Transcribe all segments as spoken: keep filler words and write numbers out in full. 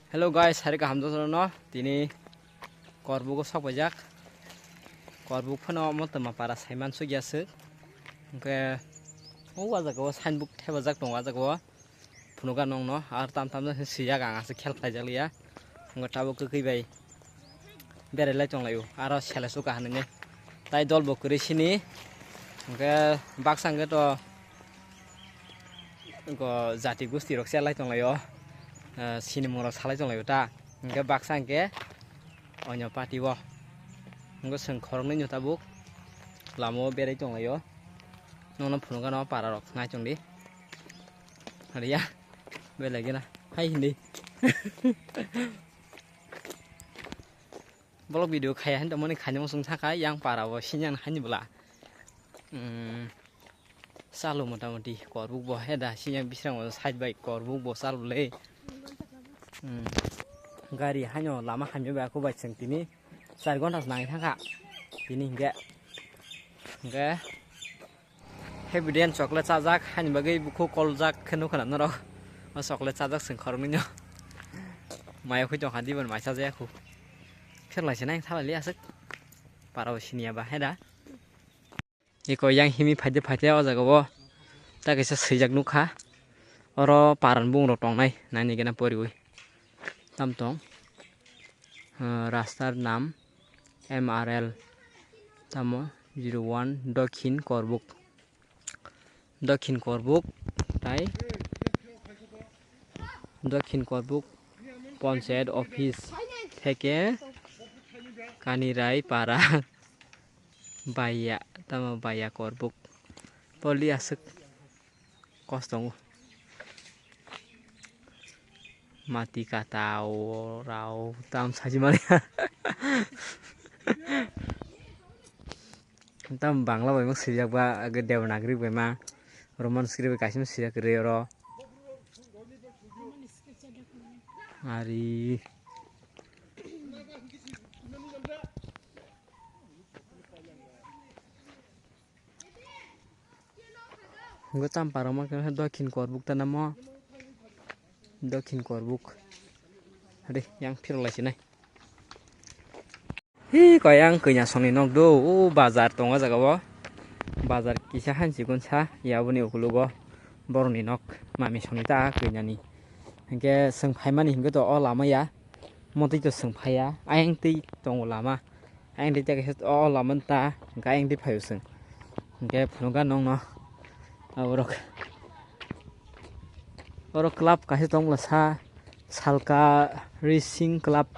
Hello guys, hari kaham jotono tini Korbugo sok paijak. Korbuk phano omo twma para saiman sugya swk. Hwnkhe o jaga o signboard thepajak tongo, o jaga o phunugo nokno ar tam tam jani swijak, ang aswk khel khlaijakliya. Hwnkhe tabuk kwkwi bai berai lai tonglaio, aro sele suka hinwi. Tai dol bo kwrwi sini. Hwnkhe baksa hwnkhe to go jati gusti rok se lai tonglaio. Eh, sinimung rok salai tonglaio ta. Hwnkhe baksa hwnkhe onyo party o. Hwnkhe chwng khoroknwi no tabuk lama o berai tonglaio. Nono phunukgano para rok nai tongdi. Ariya. Belai gana. Hai hindi. Vlog video khaya hinwi tongmani khainwi sung sakha yang para bo sinyang hani bwla. Hmm. Chalo motamoti korbuk bo heda sinyang bisrango side bai korbuk bo chalo le. Hmm. Gari haino lama hamya bai aku bai chwng tini char ghonta se nangwi thangkha. Tini hinkhe. Hinkhe. Happy day and chocolate chajak, hani bagwi bukhuk koljak khe nukha na norok. O chocolate chajak chwng khoroknwino. Maya khui tongkha diban mai chajaya khu. Pherlai se nai thalai le aswk. Parao siniya ba heda. Eko yang himi phaide phaide o jaga o. Ta kaisa swijak nukha. Oro paran bung rok tongnai. Nani gana poriwi. Tam tong. Ah, rastar nam M R L. Tamo zero one Dokhin Korbuk. Dokhin Korbuk tai Dokhin Korbuk Panchayat Office theke Kanirai Para Baiya, tamo Baiya Korbuk. Poli aswk kos tongo. Mati kata o rao tam saji mani. Tam Bangla bai ma swijak ba, age Devanagari bai ma, Roman script bai kaisa ma swijak kwrwi oro. Ari. Hwnkhe tam parama khe Dokhin Korbuk ta namo. Dokhin Korbuk. Hade, yang phirok lai sinai. Hi, koi ang kanya songni nok do. O bazar tongo jaga o. Bazar kisa hansi gun sa. Ya boni ukulugo. Boroni nok. Mami songni ta kanya ni. Hwnkhe swng phaimani hwnkhe to o lama ya. Motwi to swng phaiya. Ayang twi tongo lama. Ayang twi ta kaisa o lama ta. Hwnkhe ayang twi phaio swng. Hwnkhe phunukha nokno. Aborok. Oro club kaisa tongmwla sa. Salka Racing Club.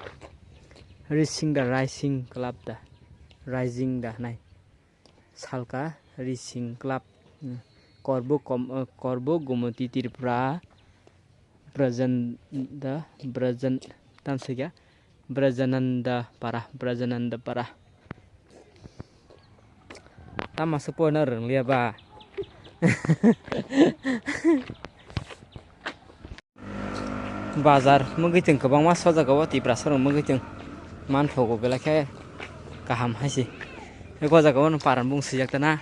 Racing da Rising Club da. Rising da hwnai. Salka Racing Club. Hmm. Korbo kom-, eh, Korbo Gomoti Tripura. Brajan da, Brajan, tam sui kha. Brajananda Para, Brajananda Para. Tamo se poino rwngliya ba. Bazar mwgwi chwng kwbangma sojago o Tiprasa rok mwgwi chwng manthogo belai khe kaham hai se. Eko jaga o paran bung swijak tana.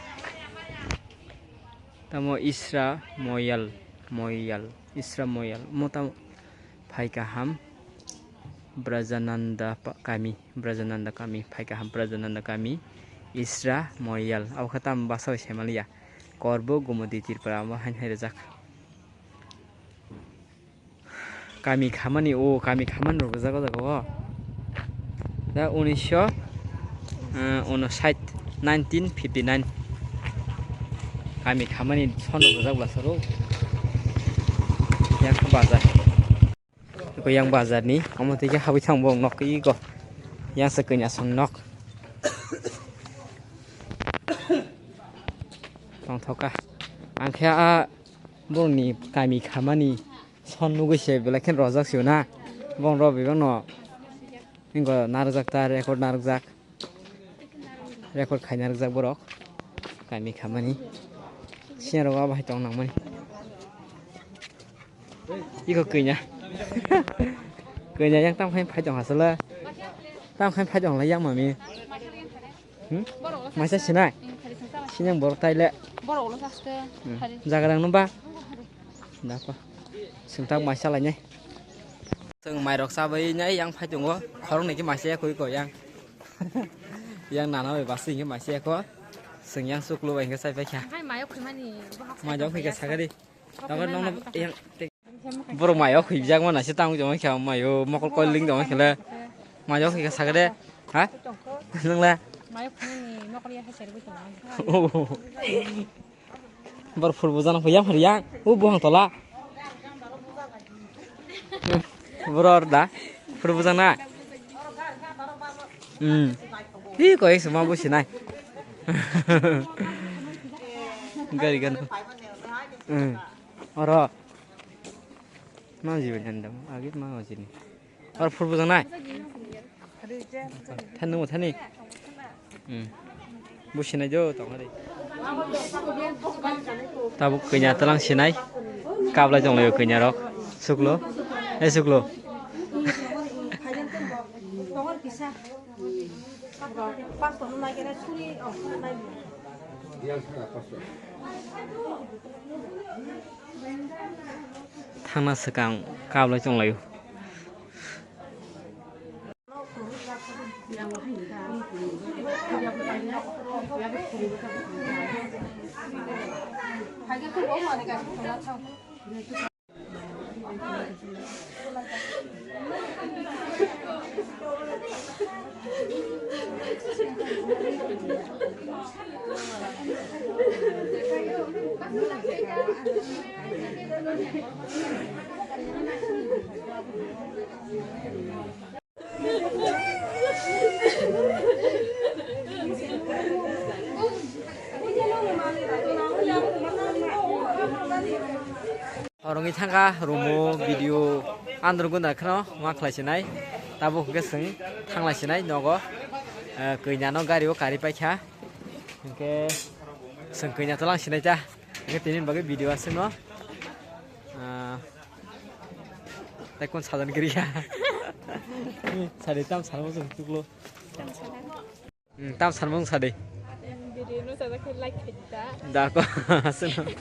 Tamo Isra Moyal, Moyal, Isra Moyal. Mo tamo phai kaham Brajananda pa-, kami, Brajananda kami, phai kaham Brajananda kami, Isra Moyal. Abo khe tamo basa bai saimanliya. Korbo Gomoti Tripura, amo hain hai rijak. Kami khamani, o kami khamani rok rijak o jaga o. Da unisho, eh, unosait, nineteen fifty nine. Kami khamani son rok rijak bwla soro. Yang bazar. Eko yang bazar ni, omo twi khe habwi thang bo nok iko. Yang se kanya song nok. Tongthoka. Ang khe a borokni kami khamani son nugwi se belai khe rojak sio na. Bong rok bebak no ingo narwkjak ta record narwkjak. Record khaina rwkjak borok. Kami khamani. Siya rok abo hai tong nangmani. Iko kanya. Kanya yang tam khai phai tong hasala. Tam khai phai tong la yang mami. Hmm? Maisa sinai. Sinyang borok taile. Hmm. Jaga dang no ba. Dapa. Sengtak maisa lainai. Chwng mairok chabai nai yang phai tongo, khoroknwi khe maisa ya koi koi yang. Yang nana bai basi hwnkhe maisa ya kho. Chwng yang chuklo bai hwnkhe chai paikha. Hai mayo khwimani bohak. Mayo khwikha sakadi. Tamo nokno yang borok mayo khwijak mana se tamo joma khe mayo mokol koiling joma khele. Mayo khwikha sakade. Ha? Nungla. Mayo khwimani mokol ya hai serbo tong. Bor phul bujana phai yang phai yang. U buhang tola. Bor da. Phul bujana. Hmm. Hi koi suma businai. Gari gan. Hmm. Oro. Ma jibe nandam. Agit ma jini. Ar phul bujang nai. Thani nung thani. Hmm. Businai jo tong ari. Tabuk kanya talang sinai. Kablai tong layo kanya rok. Suklo. Eh suklo. Thangna swkang kablai tong layo. Horongwi thangkha room o video andro gunda kheno ma khlai sinai. Tabuk hwnkhe chwng thanglai sinai nogo. Eh, kanya no gari o kari paikha. Hwnkhe chwng kanya tolang sinai ta. Hwnkhe tini bagwi video aswkno. Ah, tei kon sajan kiriya. Sadi tam salmo chwng chuklo. Hmm, tam salmo sadi. Video no sajak khe like khaidi ta. Da ko aswkno.